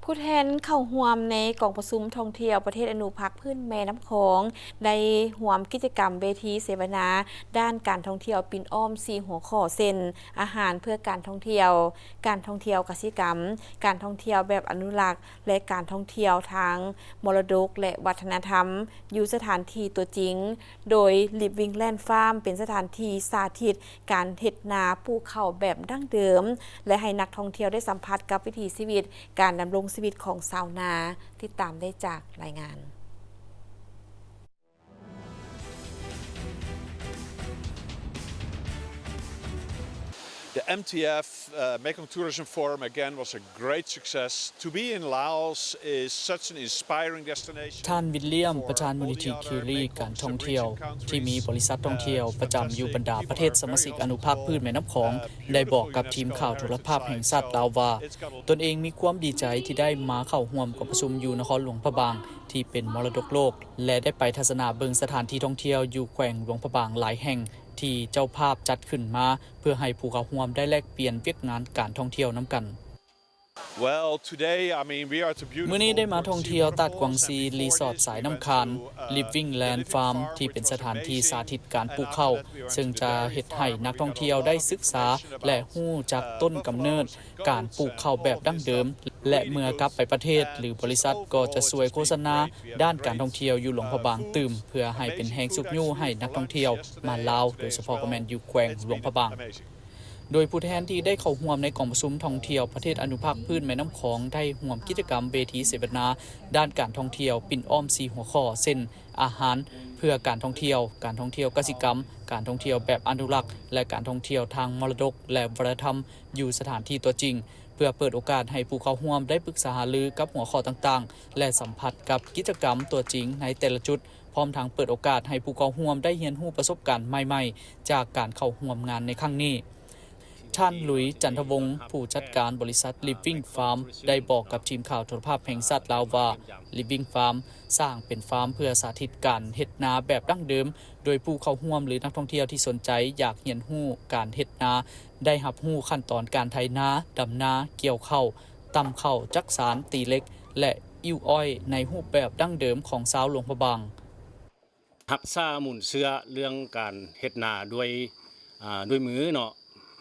ຜູ້ແທນເຂົ້າຮ່ວມໃນກອງປະຊຸມທ່ອງທ່ຽວປະເທດອະນຸພາກພື້ນແມ່ນ້ຳຂອງ ໄດ້ຮ່ວມກິດຈະກຳເວທີເສວະນາດ້ານການທ່ອງທ່ຽວປິ່ນອ້ອມສີ່ຫົວຂໍ້ ເຊັ່ນ ອາຫານເພື່ອການທ່ອງທ່ຽວ, ການທ່ອງທ່ຽວກະສິກຳ, ການທ່ອງທ່ຽວແບບອະນຸລັກ ແລະ ການທ່ອງທ່ຽວທາງມໍລະດົກ ແລະ ວັດທະນະທຳ ຢູ່ສະຖານທີ່ຕົວຈິງ, ໂດຍ Living Land Farm ເປັນສະຖານທີ່ສາທິດການເຮັດນາປູກເຂົ້າແບບດັ້ງເດີມ ແລະ ໃຫ້ນັກທ່ອງທ່ຽວໄດ້ສຳຜັດກັບວິຖີຊີວິດການດຳລົງຊີວິດຂອງຊາວນາ. ຕິດຕາມໄດ້ຈາກລາຍງານ. The M T F, uh, Mekong Tourism Forum again was a great success. To be in Laos is such an inspiring destination. ທ່ານ ວິນລຽມ ປະທານມູນນິທິເຄລີການທ່ອງທ່ຽວ ທີ່ມີບໍລິສັດທ່ອງທ່ຽວປະຈຳຢູ່ບັນດາປະເທດສະມາຊິກອະນຸພາກພື້ນແມ່ນ້ຳຂອງ ໄດ້ບອກກັບທີມຂ່າວໂທລະພາບແຫ່ງຊາດລາວວ່າ ຕົນເອງມີຄວາມດີໃຈທີ່ໄດ້ມາເຂົ້າຮ່ວມກອງປະຊຸມຢູ່ນະຄອນຫຼວງພະບາງ ທີ່ເປັນມໍລະດົກໂລກ ແລະ ໄດ້ໄປທັດສະນະເບິ່ງສະຖານທີ່ທ່ອງທ່ຽວຢູ່ແຂວງຫຼວງພະບາງຫຼາຍແຫ່ງ ທີ່ເຈົ້າພາບຈັດຂຶ້ນມາ ເພື່ອໃຫ້ຜູ້ເຂົ້າຮ່ວມໄດ້ແລກປ່ຽນວຽກງານການທ່ອງທ່ຽວນຳກັນ. Well, today, I mean, we are at the beautiful ມື້ນີ້ໄດ້ມາທ່ອງທ່ຽວຕາດກວາງຊີ ຣີສອດສາຍນ້ຳຄານ Living Land Farm ທີ່ເປັນສະຖານທີ່ສາທິດການປູກເຂົ້າ ເຊິ່ງຈະເຮັດໃຫ້ນັກທ່ອງທ່ຽວໄດ້ສຶກສາ ແລະ ຮູ້ຈັກຕົ້ນກຳເນີດ ການປູກເຂົ້າແບບດັ້ງເດີມ ແລະ ເມື່ອກັບໄປປະເທດ ຫຼື ບໍລິສັດກໍຈະຊ່ວຍໂຄສະນາດ້ານການທ່ອງທ່ຽວຢູ່ຫຼວງພະບາງຕື່ມ ເພື່ອໃຫ້ເປັນແຮງຊຸກຍູ້ໃຫ້ນັກທ່ອງທ່ຽວມາລາວ ໂດຍສະເພາະກໍແມ່ນຢູ່ແຂວງຫຼວງພະບາງ. ໂດຍຜູ້ແທນທີ່ໄດ້ເຂົ້າຮ່ວມໃນກອງປະຊຸມທ່ອງທ່ຽວປະເທດອະນຸພາກພື້ນແມ່ນ້ຳຂອງ ໄດ້ຮ່ວມກິດຈະກຳເວທີເສວະນາດ້ານການທ່ອງທ່ຽວປິ່ນອ້ອມສີ່ຫົວຂໍ້ ເຊັ່ນ ອາຫານເພື່ອການທ່ອງທ່ຽວ, ການທ່ອງທ່ຽວກະສິກຳ, ການທ່ອງທ່ຽວແບບອະນຸລັກ ແລະ ການທ່ອງທ່ຽວທາງມໍລະດົກ ແລະ ວັດທະນະທຳ ຢູ່ສະຖານທີ່ຕົວຈິງ ເພື່ອເປີດໂອກາດໃຫ້ຜູ້ເຂົ້າຮ່ວມໄດ້ປຶກສາຫາລືກັບຫົວຂໍ້ຕ່າງໆ ແລະ ສຳຜັດກັບກິດຈະກຳຕົວຈິງໃນແຕ່ລະຈຸດ, ພ້ອມທັງເປີດໂອກາດໃຫ້ຜູ້ເຂົ້າຮ່ວມໄດ້ຮຽນຮູ້ປະສົບການໃໝ່ໆ ຈາກການເຂົ້າຮ່ວມງານໃນຄັ້ງນີ້. ທ່ານ ຫຼຸຍ ຈັນທະວົງ ຜູ້ຈັດການບໍລິສັດ Living Farm ໄດ້ບອກກັບທີມຂ່າວໂທລະພາບແຫ່ງຊາດລາວວ່າ Living Farm ສ້າງເປັນຟາມເພື່ອສາທິດການເຮັດນາແບບດັ້ງເດີມ ໂດຍຜູ້ເຂົ້າຮ່ວມ ຫຼື ນັກທ່ອງທ່ຽວທີ່ສົນໃຈຢາກຮຽນຮູ້ການເຮັດນາ ໄດ້ຮັບຮູ້ຂັ້ນຕອນການໄຖນາ, ດຳນາ, ກ່ຽວເຂົ້າ, ຕຳເຂົ້າ, ຈັກສານ, ຕີເຫຼັກ ແລະ ອີ້ວອ້ອຍໃນຮູບແບບດັ້ງເດີມຂອງຊາວຫຼວງພະບາງ. ຮັກສາມູນເຊື້ອເລື່ອງການເຮັດນາດ້ວຍ ອ່າ ດ້ວຍມືເນາະ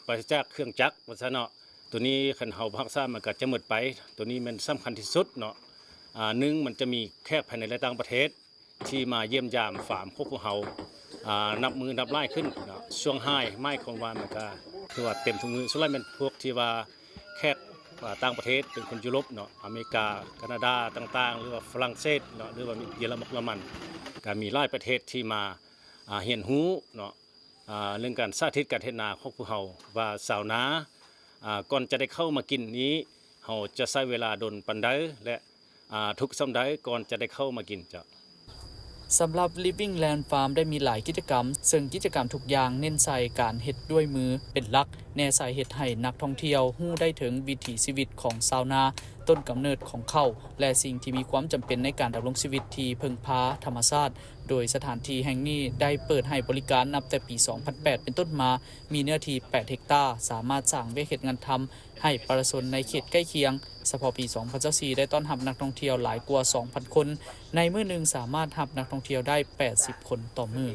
ປາສະຈາກເຄື່ອງຈັກ ວ່າຊັ້ນເນາະ. ໂຕນີ້ຄັນເຮົາບໍ່ຮັກສາມັນກໍຈະໝົດໄປ. ໂຕນີ້ແມ່ນສຳຄັນທີ່ສຸດເນາະ. ອ່າ ໜຶ່ງ ມັນຈະມີແຂກພາຍໃນ ແລະ ຕ່າງປະເທດ ທີ່ມາຢ້ຽມຢາມຟາມຂອງພວກເຮົາ ອ່າ ນັບມື້ນັບຫຼາຍຂຶ້ນເນາະ. ຊ່ວງ High ໝາຍຄວາມວ່າມັນກະຖືວ່າເຕັມທຸກມື້. ສ່ວນຫຼາຍແມ່ນພວກທີ່ວ່າແຂກ ອ່າ ຕ່າງປະເທດ ເປັນຄົນຢູໂຣບເນາະ, ອາເມລິກາ, ການາດາຕ່າງໆ ຫຼືວ່າຝຣັ່ງເສດເນາະ ຫຼືວ່າເຢຍລະມັນ, ກະມີຫຼາຍປະເທດທີ່ມາ ອ່າ ຮຽນຮູ້ເນາະ ອ່າ ເລື່ອງການສາທິດການເຮັດນາຂອງພວກເຮົາ ວ່າຊາວນາ ອ່າ ກ່ອນຈະໄດ້ເຂົ້າມາກິນນີ້ ເຮົາຈະໃຊ້ເວລາດົນປານໃດ ແລະ ອ່າ ທຸກສ່ຳໃດກ່ອນຈະໄດ້ເຂົ້າມາກິນເຈົ້າ. ສຳລັບ Living Land Farm ໄດ້ມີຫຼາຍກິດຈະກຳ, ເຊິ່ງກິດຈະກຳທຸກຢ່າງເນັ້ນໃສ່ການເຮັດດ້ວຍມືເປັນຫຼັກ, ແນໃສ່ເຮັດໃຫ້ນັກທ່ອງທ່ຽວຮູ້ໄດ້ເຖິງວິຖີຊີວິດຂອງຊາວນາ, ຕົ້ນກຳເນີດຂອງເຂົ້າ ແລະ ສິ່ງທີ່ມີຄວາມຈຳເປັນໃນການດຳລົງຊີວິດທີ່ເພິ່ງພາທຳມະຊາດ, ໂດຍສະຖານທີ່ແຫ່ງນີ້ໄດ້ເປີດໃຫ້ບໍລິການນັບແຕ່ປີສອງພັນແປດເປັນຕົ້ນມາ, ມີເນື້ອທີ່ແປດເຮັກຕາ, ສາມາດສ້າງວຽກເຮັດງານທຳ ໃຫ້ປະຊາຊົນໃນເຂດໃກ້ຄຽງ. ສະເພາະປີສອງພັນຊາວສີ່ ໄດ້ຕ້ອນຮັບນັກທ່ອງທ່ຽວຫຼາຍກວ່າສອງພັນຄົນ. ໃນມື້ໜຶ່ງສາມາດຮັບນັກທ່ອງທ່ຽວໄດ້ແປດສິບຄົນຕໍ່ມື້.